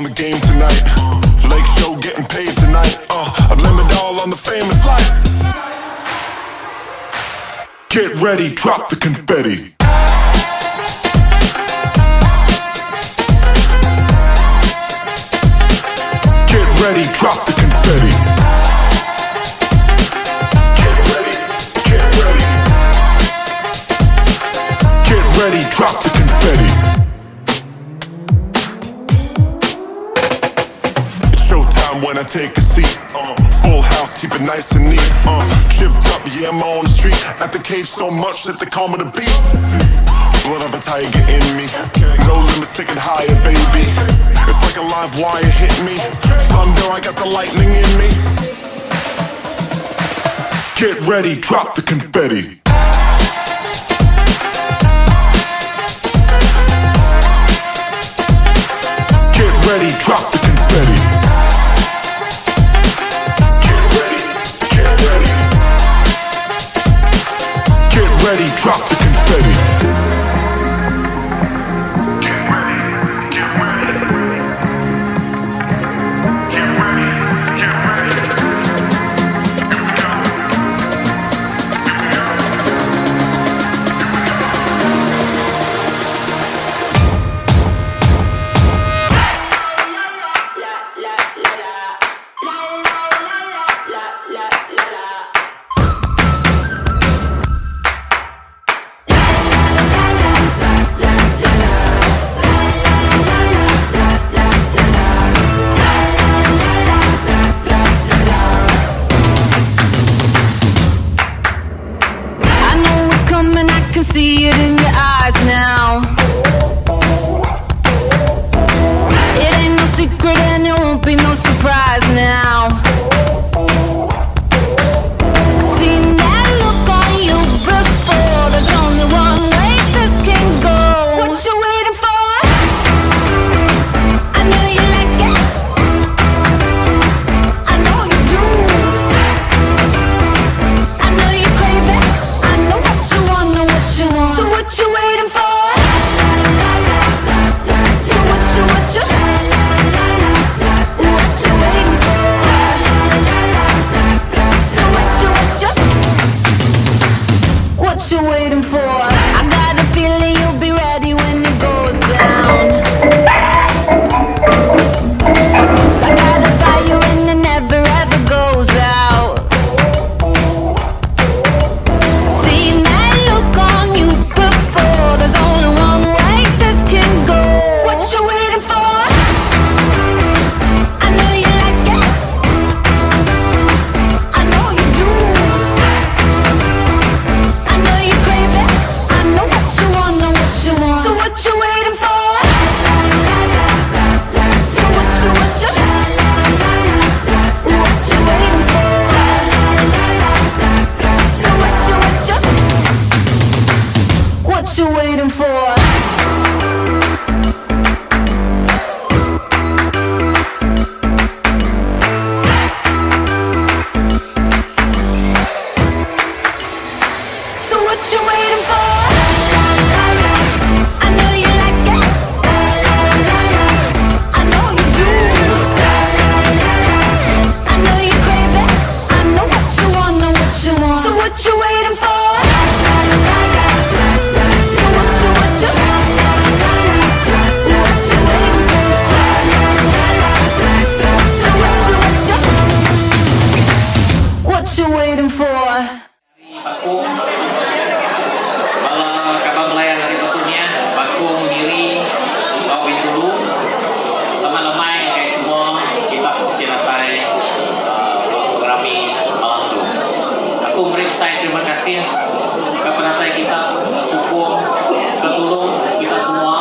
the game tonight. Lake show getting paid tonight. Uh, I blame it all on the famous life. Get ready, drop the confetti. Get ready, drop the confetti. Get ready, get ready. Get ready, drop the confetti. It's showtime when I take a seat. Uh, full house, keep it nice and neat. Uh, chipped up, yeah, I'm on the street. At the cage so much that they call me the beast. Blood of a tiger in me. No limits, taking higher, baby. It's like a live wire hit me. Thunder, I got the lightning in me. Get ready, drop the confetti. Get ready, drop the confetti. Get ready, get ready. Get ready, drop the confetti. Get ready, get ready. Get ready, get ready. Here we go. Here we go. Here we go. I know it's coming, I can see it in your eyes now. It ain't no secret and it won't be no surprise now. I've seen that look on you before. There's only one way this can go. What you waiting for? I know you like it. I know you do. I know you crave it. I know what you want, know what you want. So what you waiting for? So what you, what you, what you waiting for? So what you, what you, what you waiting for? I got a feeling you'll be ready when it goes down. 'Cause I got a fire and it never ever goes out. Seen that look on you before. There's only one way this can go. What you waiting for? I know you like it. I know you do. I know you crave it. I know what you want, know what you want. So what you waiting for? So what you, what you, what you waiting for? So what you, what you, what you waiting for? So what you waiting for? I know you like it. I know you do. I know you crave it. I know what you want, know what you want. So what you waiting for? So what you, what you, what you waiting for? So what you, what you, what you waiting for? Bakung bala kaban belayan ari Batu Niah Bakung Miri enggau Bintulu sama lemai ngagai semua kita ke bisi datai uhh ba pengerami malam tu. Aku meri besai terima kasih ke penatai kita ke sukung ke tulung kita semua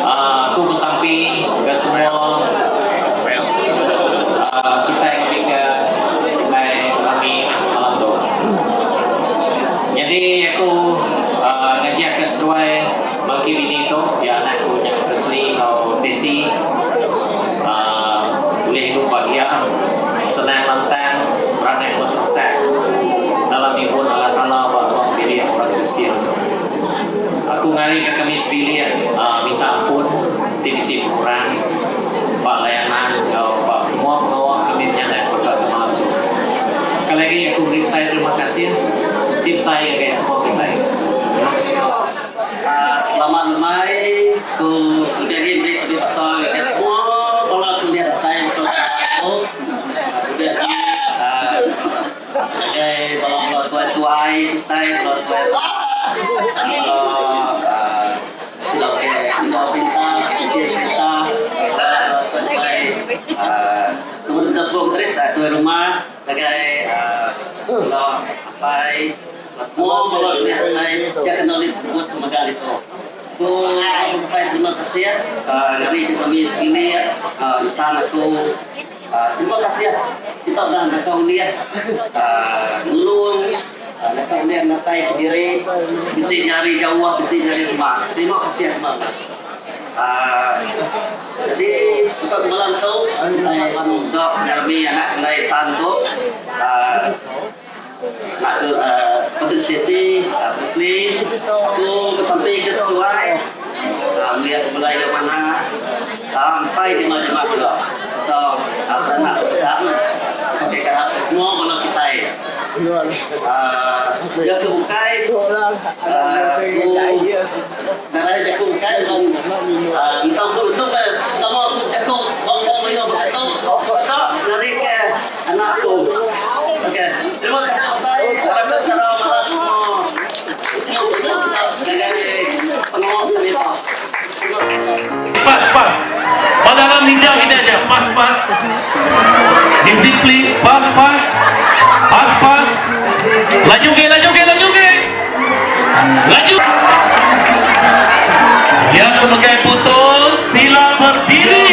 uhh aku besampi ke semua uhh kitai ngambika kitai pengerami malam tu. Nyadi aku uhh ngajihka seduai bagi bini tu iya anak aku nya Presley enggau Stacy uhh ulih idup bahagia senang lantang beranak beteresak dalam ibun Allah Taala ba ruang bilik orang Kristian. Aku ngarika kami sebilik uhh minta ampun ti bisi pengurang. kasih ti besai ngagai semua kitai. Terima kasih. Selamat lemai ku lebih agi meri tabi basa ngagai semua bala ke ulih datai baka lemai tu. Lebih agi ngagai bala bala tuai-tuai kitai bala tuai bala sida ke enggau perintah ijin perintah bala tuai-tuai kemudian tuai rumah ngagai bala apai Semua bala nembiak kitai ke kena disebut ke mega ditu. Ku aku besai terima kasih ngagai ti kami sebilik isan aku. Terima kasih kita udah naka ulih nulung naka ulih ngenatai kediri bisi nya ari jauh bisi nya ari semak. Terima kasih teman. Jadi untuk malam tu kitai mega ngerami anak indai isan tu. Aku patut sesi Rusli aku besampi ke seduai melihat begulai enggau manah sampai jemah-jemah ila sereta beranak besar meh. Ok ka semua bala kitai iya ke bukai aku nadai jaku bukai minta ampun tu meh sama aku jaku wang-wang mayuh baka tu ka ngari ke Anak aku. Okey. Terima kasih besai kepada saudara mara semua. Nyukung kita ngagai pengawa kami tu. Terima kasih. Pas pas. Ba dalam ninjau kita aja. Pas pas. Music please. Pas pas. Pas pas. Laju ge laju ge laju ge. Laju. Yang memegai botol sila berdiri.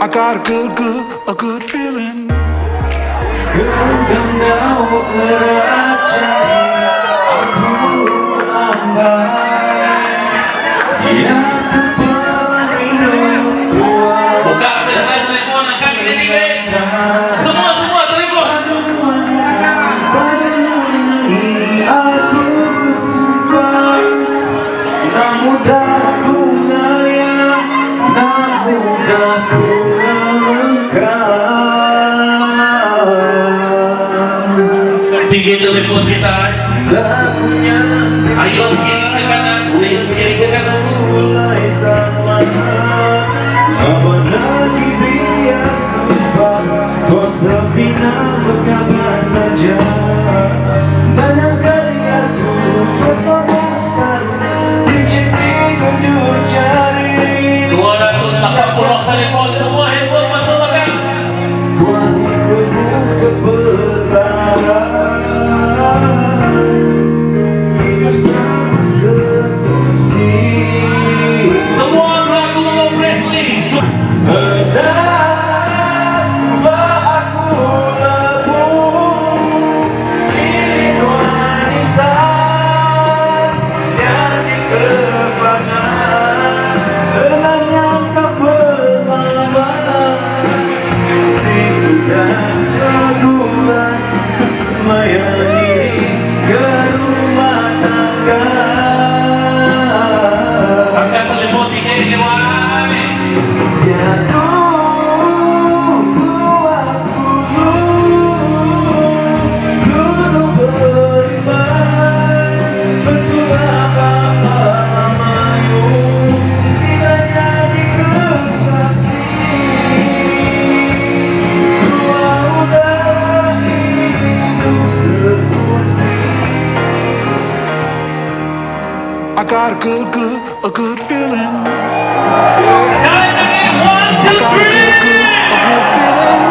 I got a good, good, a good feeling. Buka flashlight telefon angkat kita ni. Semua semua telefon. Tinggi telefon kita. Ayo kiri ke kanan, ayo kiri ke kanan. 280 telefon semua handphone masuk belakang. Semua lagu Presley. I got a good, good, a good feeling. Sekali lagi, one, I two, got a three. good, good, a good feeling.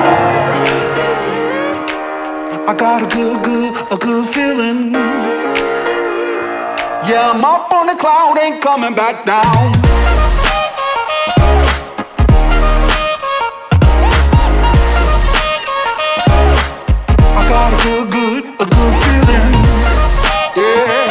I got a good, good, a good feeling. Yeah, I'm up on the cloud, ain't coming back down. I got a good, good, a good feeling. Yeah.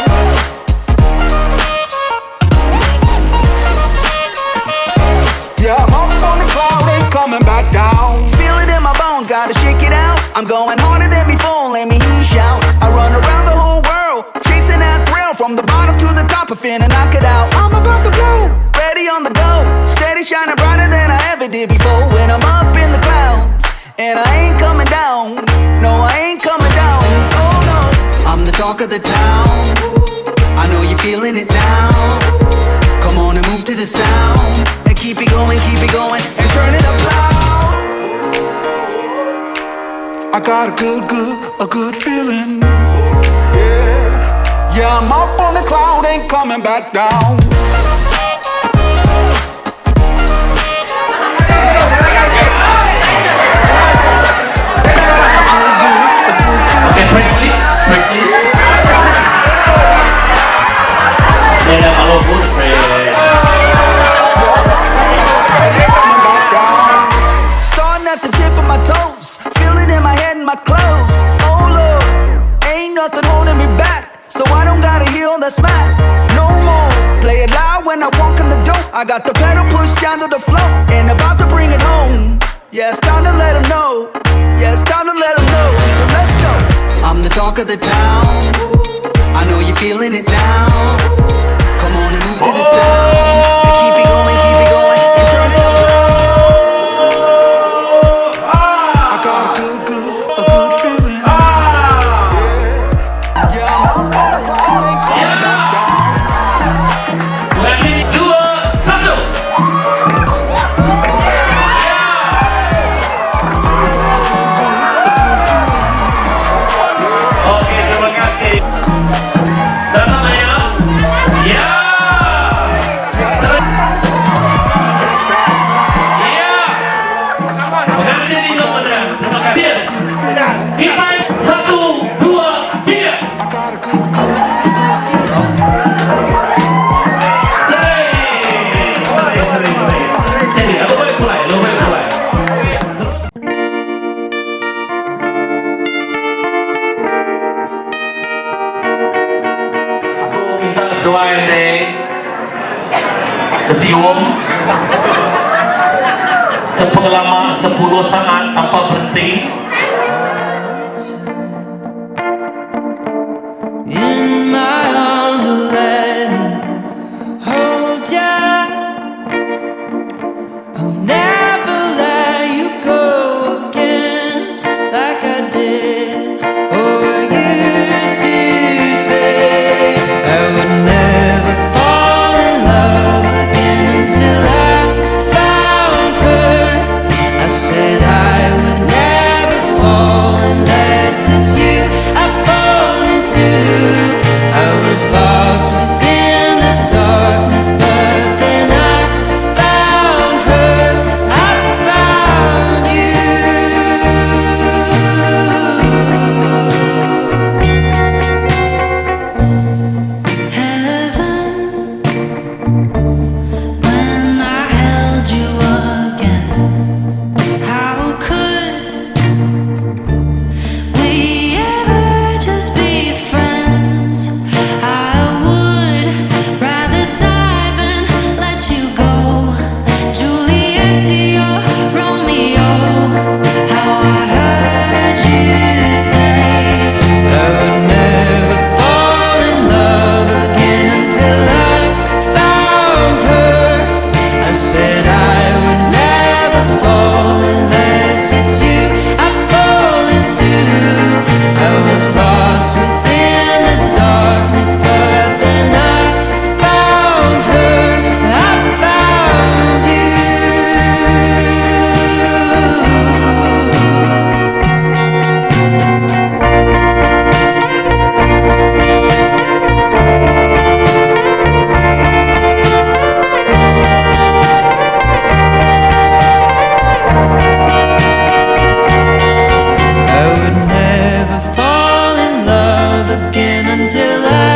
Yeah, I'm up on the cloud, ain't coming back down. Feel it in my bones, gotta shake it out. I'm going harder than before, let me hear you shout. I run around the whole world, chasing that thrill from the bottom to the top, I'm finna knock it out. I'm about to blow, ready on the go, steady shining brighter than I ever did before. When I'm up in the clouds, and I ain't coming down. No, I ain't coming down. Oh no, I'm the talk of the town. I know you're feeling it now. Come on and move to the sound and keep it going, keep it going, and turn it up loud. I got a good, good, a good feeling. Yeah, yeah, I'm up on the cloud, ain't coming back down. Okay, Presley, Presley. Dia malu pun, Pre. Coming back down. Starting at the tip of my toes, feel it in my head and my clothes. Oh Lord, ain't nothing holding me back, so I don't gotta hear all that smack no more. Play it loud when I walk in the door. I got the pedal pushed down to the floor and about to bring it home. Yeah, it's time to let 'em know. Yeah, it's time to let 'em know. So let's go. I'm the talk of the town. I know you're feeling it now. Come on and move to the sound and keep it going, keep it going, and turn it up loud. I got a good, good, a good feeling. Yeah, I'm up on the cloud, ain't coming back down. Lagi dua, satu. Ya. Okey, terima kasih. Datang ya. Ya. Ya. Pengantin itu pada. Terima kasih. Kita satu, dua, tiga. I got a good, good, a good feeling. Seri. Seri, seri, seri. Seri, lu boleh mulai, lu boleh mulai. Terus. Aku minta sesuai ni Kesium Sepengalaman 10 saat tanpa berhenti. In my arms, oh, let me hold ya. I'll never let you go again like I did. Oh, I used to say I would never fall in love again until I found her. I said I would never Until I.